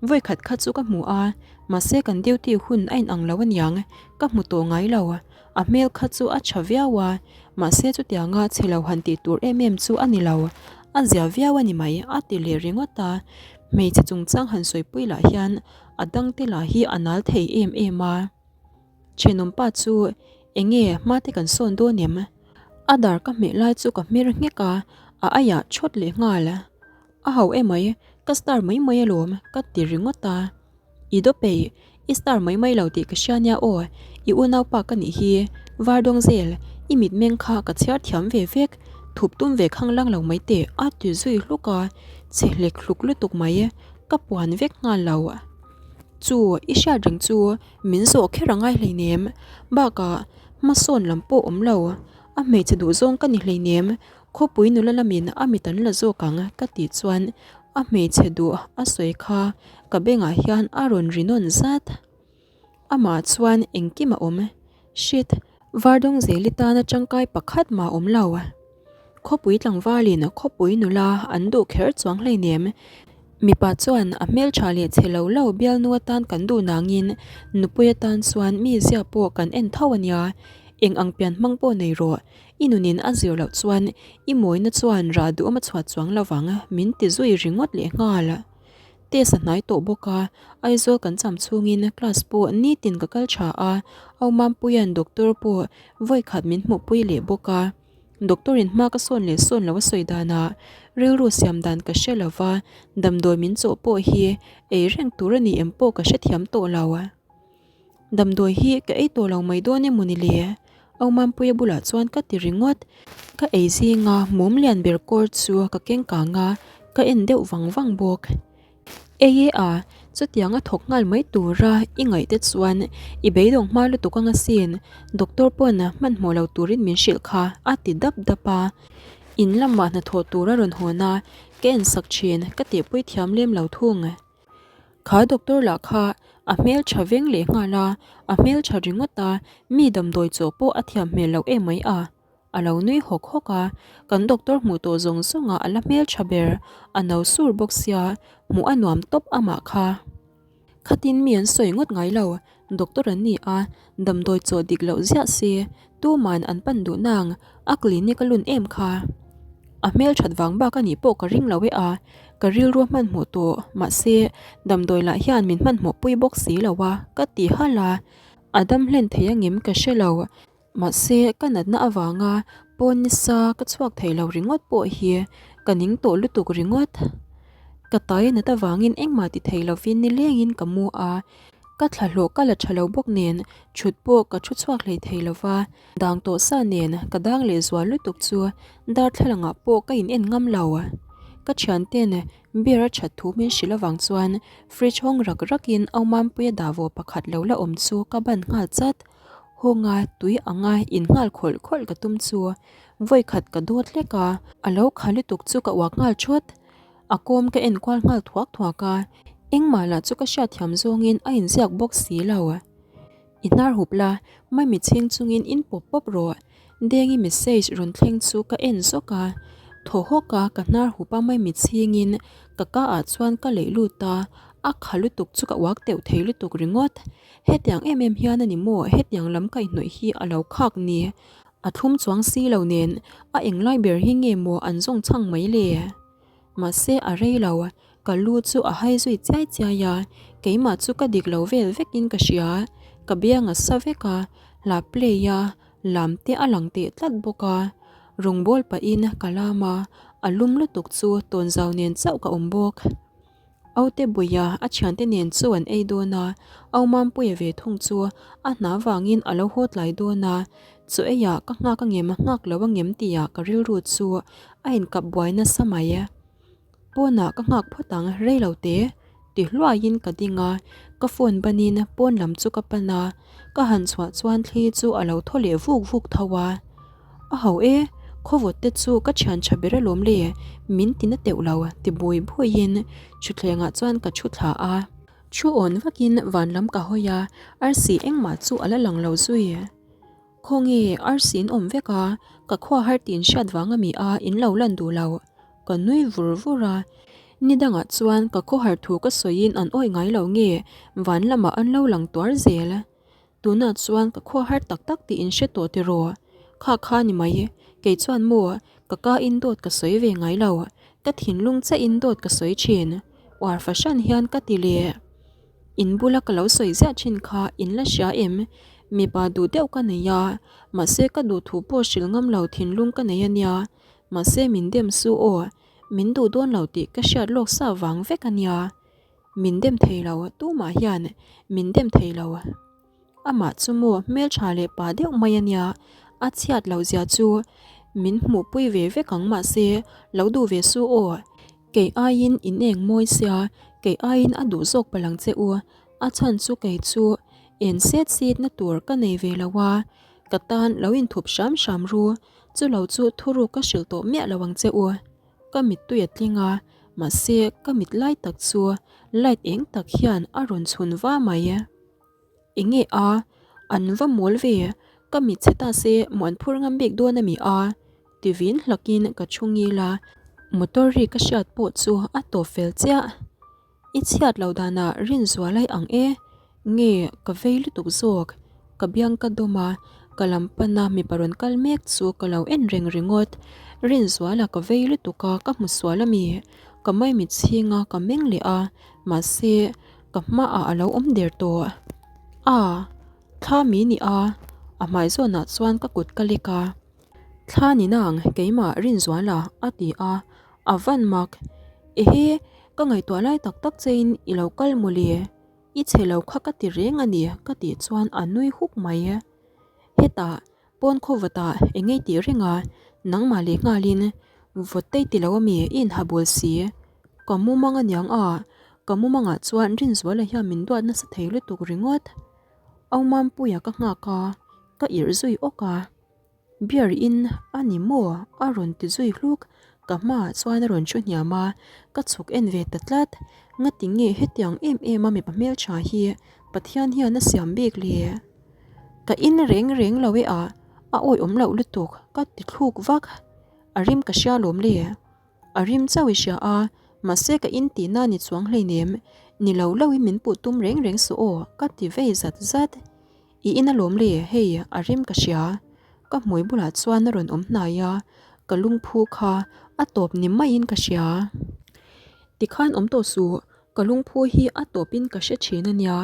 vawi khat kha chu ka hmu a, mahse kan duty hun a inang lo aniang, ka hmu tawh ngai lo, a hmel kha chu a tha viau a, mahse chutianga chhe lo han tih tur em em chu a ni lo, a zia viau a ni mai a ti leh ringawt a, hmeichhe chungchang han sawipui lah hian a dangte lah hi a nal thei em em a. Thenawmpa chu enge hma te kan sawn dawn em? A dar ka hmeh lai chu ka hmer nghek a, a aiah thawt leh nghal. A ho emai, ka star mai mai alawm ka ti ringawt a. I dawpei, i star mai mai lo tih ka hria nia aw, i unaupa ka nih hi, Vardawngzel, i mitmeng kha ka chhiar thiam ve vek, thup tum ve khanglang lo mai teh a ti zui hluk a, chhe hlek hluk lutuk mai, ka puan vek nghal lo. Chu, i hriat reng chu min zawh kher a ngai hleinem, bakah hmasawn lam pawh awm lo, a hmeichhe duhzawng ka ni hleinem, Khawpui nula lamin a mit an la zawk ang ka tih chuan a hmeichhe duh a sawi kha ka bengah hian a rawn ri nawn zat. Amah chuan engkim a awm. Shit! Vardawngzeli tana tangkai pakhat mah awm lo. Khawpui tlangvalin khawpui nula an duh kher chuang hleinem. Mipa chuan a hmeltha leh chhe lo lo bialnu atan kan duh nangin nupui atan chuan mi zia pawh kan en tho a nia. Eng ang pian hmang pawh nei rawh. I nunin a zir loh chuan i mawina chuan rah duhawm a chhuat chuang lo vang, min ti zui ringawt leh nghal. Test a hnai tawh bawk a, Aizawl kan cham chhungin class pawh nitin ka kal tha a, Aumampuia'n doctor pawh vawikhat min hmuhpui leh bawk a. Doctor in hma ka sawn leh sawn lo a sawi danah rilru siam dan ka hre lo va, damdawi min chawh pawh hi ei reng tur a ni em pawh ka hrethiam tawh lo. Damdawi hi ka ei tawh lo mai dawn emaw ni le? Au Mampuia bulah chuan ka ti ringawt. Ka ei zinga mum lian ber kawr chu ka keng kang a, ka en deuh vang vang bawk. Ei e a, chutiang a thawk nghal mai tura i ngaih te chuan i beidawng hma lutuk anga sin, doctor pawn hmanhmawh lo turin min hrilh kha a ti dap dap a. In lamah hnathawh tur a rawn hawn a, ka en sak thin, ka tihpui thiam lem lo thung. Kha doctor lah kha a hmel tha veng leh nghal a, a hmel tha ringawt a, mi damdawi chaw pawh a thiam hmel loh em mai a. A lo nui hawk hawk a, kan doctor hmuh tawh zawng zawng ah a la hmel tha ber, a no sur bawk sia, hmuh a nuam tawp amah kha. Khatin mi an sawi ngawt ngai lo, doctor an ni a, damdawi chaw dik loh ziah se, tuman an pan duh nang, a clinic a lun em kha. A hmel that vang bak a nih pawh ka ring lo e a, ka rilru a hmanhmawh tawh, mahse damdawi lah hian min hmanhmawh pui bawk si lo a, ka ti halh a. A dam hlen thei angem ka hre lo. Mahse, ka natna avanga pawn nisa ka chhuak thei lo ringawt pawh hi ka ning tawh lutuk ringawt. Ka tai nat avangin engmah ti thei lovin nilengin ka mu a, ka thlahlawh ka la tha lo bawk nen thut pawh ka thu chhuak hlei thei lova, dang tawh sa nen ka dang leh zual lutuk chu darthlalangah pawh ka in en ngam lo. Ka thianten beer a that thu min hrilh avang chuan fridge hawng rak rakin Aumampuia dahvawh pakhat lo la awm chu ka ban nghal chat. Hawnga tui anga in nghal khawlh khawlh ka tum chu vawi khat ka dawt hlek a, a lo kha lutuk chu ka uak nghal thawt. A kawm ka en kual nghal thuak thuak a, engmah lah chu ka hriatthiam zawngin a inziak bawk si lo. I hnar hup la, Mami chhing chungin in pawp pawp rawh. Dengi message rawn thleng chu ka en zawk a, thaw hawk a ka hnar hup a Mami chhingin ka ka ah chuan ka leih lut a, a kha lutuk chu ka uak teuh thei lutuk ringawt. Hetiang em em hian a ni maw hetiang lam kaihhnawih hi a lo khak ni? A thlum chuang si lo nen a englai ber hi nge maw an zawng chhang mai le? Mahse a rei lo, ka lu chu a hai zui chiai chiai a, keimah chu ka dik lo vel vekin ka hria, ka biang a sa vek a, hla play a, lam te a lang teh tlat bawk a, rawngbâwl pahin ka lam a, a lum lutuk chu tawnzau nen chauh ka awm bawk. Aute Buia a thiante nen chu an ei dawn a, Au Mampuia ve thung chu a hna vangin a lo haw tlai dawn a, chu eiah ka nghak angem nghak lo angem tihah ka rilru chu a inkap buai nasa mai. Pawnah ka nghak phawt ang rei lo te ti hluaiin ka ding a, ka phone banin pawn lam chu ka pan a, ka han chhuah chuan thli chu a lo thaw leh vuk vuk tho a. A ho e, khawvawt te chu ka thian tha ber alawm le, min ti na teuh lo ti bui buiin thutthlengah chuan ka thu thla a. Thu awn vakin van lam ka hawi a, arsi engmah chu a la lang lo zui. Khawnge arsi in awm vek a, ka khua har tih in hriat vang ami a in lo lan duh lo. Ka nui vur vur a, ni dangah chuan ka khawhar thu ka sawiin an awih ngai lo nge van lamah an lo lang tuar zel. Tunah chuan ka khua har tak tak tih in hre tawh tiraw? Kha kha ni mai, kei chuan maw ka ka in dawt ka sawi ve ngai lo, ka thinlung chiah in dawt ka sawi thin, uar fahran hian ka ti leh. In bula ka lo sawi ziah thin kha in la hria em? Mipa duh deuh ka nei a, mahse ka duh thu pawh hrilh ngam lo thinlung ka nei a nia, mahse min dem su aw, min duh dawn lo tih ka hriat lawk sa vang vek a nia. Min dem thei lo, tumah hian min dem thei lo. Amah chu maw hmeltha leh pa deuh mai a nia, a chhiat loh zia chu min hmuhpui ve vek ang mahse lo duh ve su aw. Kei aiin in eng mawi sia, kei aiin a duh zawk palang che u, a chhan chu kei chu en set sit na tur ka nei ve lo a, ka tan lo inthup hram hram ru, chu lo chu thuruk ka hrilh tawh miah lo ang che u. Ka mittui a tling a, mahse ka mit lai tak chu light eng tak hian a rawn chhun va mai. Enge a? An va mawl ve, ka mit chhe ta se muan phur ngam bik dawn a mi a? Ti vin hlakin ka thu ngil a, motor ri ka hriat pawh chu a tawp fel chiah. I chhiat loh danah rinzual ai ang e, nge ka vei lutuk zawk, ka biang ka dawm a, ka lam pana mipa rawn kal mek chu ka lo en reng ringawt, Rinzuala ka vei lutuk a ka hmu sual ami, ka maimit chhing a ka meng leh a, mahse ka hmaah a lo awm der tawh. A, thla mi ni a, a hmai zawnah chuan ka kut ka lek a. Thla ni nang keimah Rinzuala a ti a, a van mak. Ehe, ka ngaihtuah lai tak tak chein i lo kal mawle, i chhe lo kha ka ti reng a ni ka tih chuan a nui huk mai. Hetah, pawn khaw vawtah eng ngei tih reng a, nangmah leh nghalin vawt tei ti lo ami i inha bul si. Ka mumang aniang a, ka mumangah chuan Rinzuala hian min duat nasa thei lutuk ringawt. Aumampuia ka nghak a, ka irh zui awk a. Beer in a ni maw? A rawn ti zui hluk, ka hmaah chuan a rawn thu hniam a, ka chhuk en ve ta tlat. Ngati nge hetiang em em a mipa hmeltha hi Pathian hian a siam bik le? Ka in reng reng lo e a, a awihawm loh lutuk ka ti thluk vak. A rim ka hria lawm le. A rim chauh i hria a, mahse ka in tihna ni chuang hleinem, ni lo lo in min puh tum reng reng suh aw ka ti vei zat zat. I in alawm le, hei a rim ka hria. Ka hmui bulah chuan a rawn awm hnai a, ka lungphu kha a tawp ni maiin ka hria. Tikhan awm tawh suh, ka lungphu hi a tawpin ka hre thin a nia,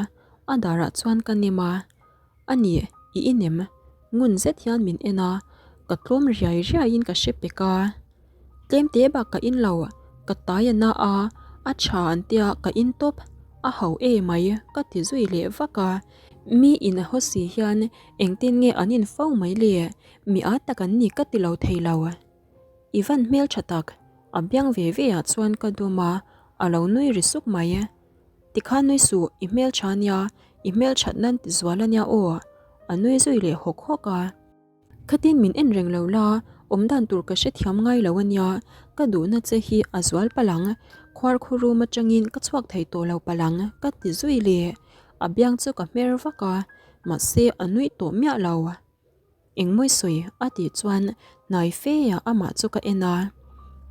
a darah chuan ka nem a. A nih, i inem. Ngun zet hian min en a, ka tlawm riai riaiin ka hre pek a. Tlem te bak ka in lo, ka tai a na a, a tha an tia ka in tawp, a ho e mai ka ti zui leh vak a. Mi in a haw si hian engtin nge an in fo mai le, mi a tak an ni ka ti lo thei lo. I van hmel tha tak, a biang ve ve ah chuan ka dum a, a lo nui ri suk mai. Tikhan nui suh, i hmel tha nia, i hmel that nan ti zual a nia aw, a nui zui leh hawk hawk a. Khatin min en reng lo la, awm dan tur ka hrethiam ngai lo a nia, ka duhna che hi a zual palh ang, khuar khu room atangin ka chhuak thei tawh lo palh ang, ka ti zui leh. A biang chu ka hmer vak a, mahse a nuih tawh miah lo. Engmawi sawi a tih chuan hnai fe ah amah chu ka en a.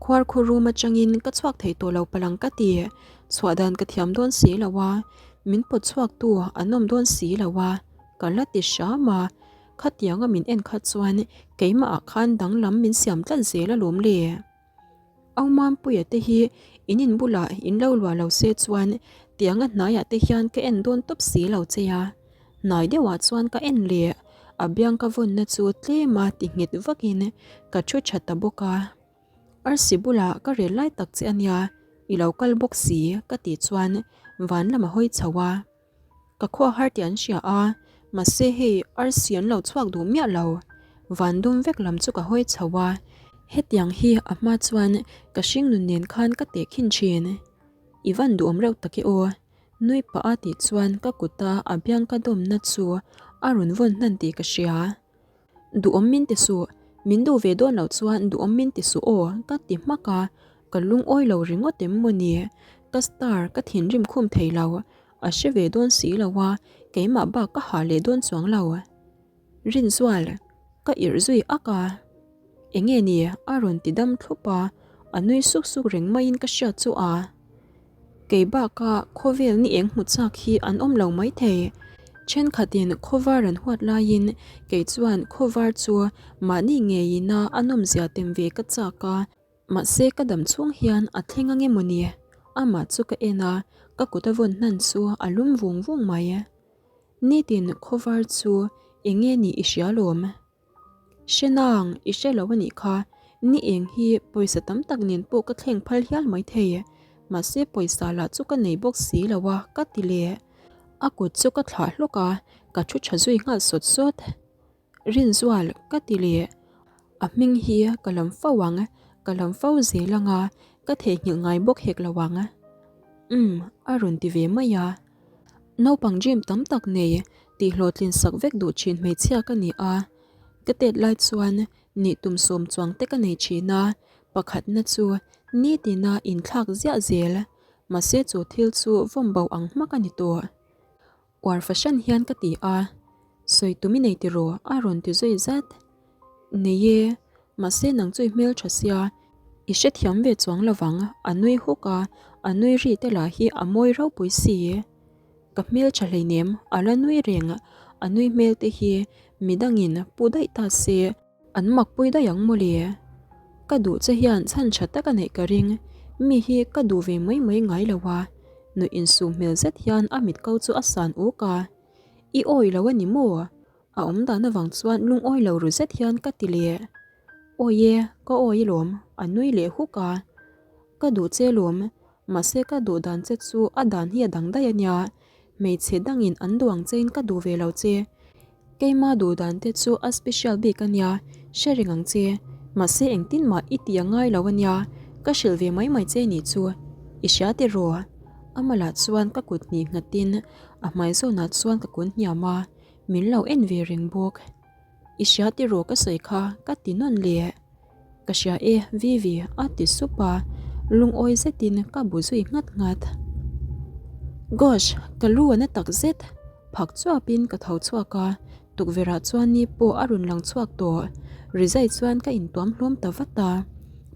Khuar khu room atangin ka chhuak thei tawh lo palang ka ti. Chhuah dan ka thiam dawn si lo a, min pawt chhuak tu an awm dawn si lo a, ka la ti hram a. Khatianga min en kha chuan keimah ah khan danglam min siam tlat zel alawm le. Aumampuia te hi in in bulah in lo luah lo se chuan tianga hnaiah te hian ka en dawn tawp si lo che a. Hnai deuhah chuan ka en leh a biang ka vawnna chu tlema ti nghet vakin ka thu tha ta bawk a. Arsi bulah ka rel lai tak che ania i lo kal bawk si ka tih chuan van lam a hawi chho a. Ka khua har tih an hria a, mahse hei arsi an lo chhuak duh miah lo. Van dum vek lam chu ka hawi chho a, hetiang hi a hma chuan ka hringnun nen khan ka teh khin thin. I van duhawm reuh tak e aw, nui pah a tih chuan ka kuta a biang ka dawmna chu a rawn vawn hnan tih ka hria. Duhawm min ti suh, min duh ve dawn loh chuan duhawm min ti suh aw ka ti hmak a, ka lungawi lo ringawt em maw ni? Ka star ka thinrim khum thei lo, a hre ve dawn si lo a, keimah bak ka hah leh dawn chuang lo. Rinzual, ka irh zui ak a, enge ni a rawn ti dam thlup a, a nui suk suk reng maiin ka hriat chu a. Kei baka khawvel ni eng hmu chak hi an awm lo maithei. Thenkhatin khawvar an huat laiin kei chuan khawvar chu mahni ngeiina a nawmzia tem ve ka chak a, mahse ka dam chhung hian a thleng ange maw ni? Amah chu ka en a, ka kut a vawn hnan chu a lum vung vung mai. Nitin khawvar chu enge nih i hria lawm? Hre nang, i hre lo a nih kha. Ni eng hi pawisa tam tak nen pawh ka thleng phal hial mai thei. Mahse pawisa lah chu ka nei bawk si lo a, ka ti leh. A kut chu ka thlah hlawk a, ka thu tha zui nghal sawt sawt. Rinzual, ka ti leh. A hming hi ka lam fo ang, ka lam fo zel ang a, ka theihnghilh ngai bawk hek lo ang. Umm, a rawn ti ve mai a. Naupang dream tam tak nei tih hlawhtlin sak vek duh thin hmeichhia ka ni a, ka tet lai chuan nih tum sawm chuang te ka nei thin a, pakhatna chu nitina inthlak ziah zel, mahse chu thil chu vawm bo ang hmak a ni tawh. Uar fahran hian ka ti a, sawi tum i nei tiraw a rawn ti zui zat. Nei e, mahse nang chu i hmel tha sia, i hrethiam ve chuang lovang a nui huk a, a nui ri te lah hi a mawi ropui si. Ka hmel tha hleinem a la nui reng, a nui hmel te hi midangin pu daih ta se an mak pui daih ang mawle. Ka duh che hian chhan tha tak a neih ka ring, mi hi ka duh ve mai mai ngai lo a, nuih insum hmel zet hian a mit ko chu a san uk a, I awi lo a ni maw? A awm dan avang chuan lungawi lo ru zet hian ka ti leh. Awi e, ka awi alawm, a nui leh huk a. Ka duh che alawm, mahse ka duh dan che chu a dan hi a dang daih a nia. Hmeichhe dangin an duh ang chein ka duh ve lo che. Keima duh dan te chu a special bik a nia, hre reng ang che. Mahse engtin mah i ti a ngai lo a nia, ka hrilh ve mai mai che nih chu. I hria tiraw? Amalah chuan ka kut hnih nghatin a hmai zawnah chuan ka kun hniam a. Min lo en ve reng bawk. I hria tiraw ka sawi kha ka ti nawn leh. Ka hria e Vivi a ti sup a, lungawi zetin ka bu zui nghat nghat. Gosh, ka lu a na tak zet. Phak chuapin ka tho chhuak a, tukverhah chuan ni pawh a rawn lang chhuak tawh. Rizai chuan ka intuam hlawm ta vat a.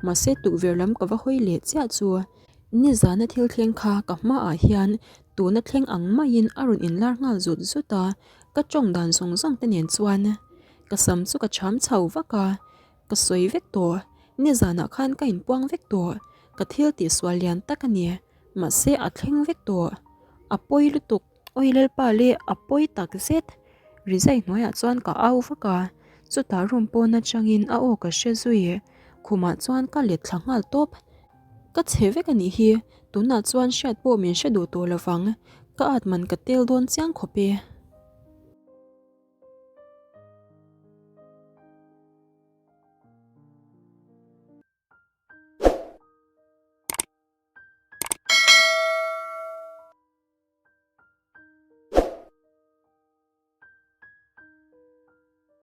Mahse tukverh lam ka va hawi leh chiah chu. Nizana thil thleng kha ka hmaah hian tuna thleng ang maiin a rawn inlar nghal zut zut a, ka tawng dan zawng zawng te nen chuan ka sam chu ka cham chho vak a, ka sawi vek tawh, nizanah khan ka inpuang vek tawh, ka thil tihsual lian tak a ni, mahse a thleng vek tawh, a pawi lutuk. Awi Lalpa le a pawi tak zet. Rizai hnuaiah chuan ka au vak a, chutah room pawn atangin a aw ka hre zui. Khumah chuan ka let thla nghal tawp. Ka chhe vek a nih hi, tunah chuan hriat pawh min hre duh tawh lovang, ka at man ka tel dawn chiang khawp e.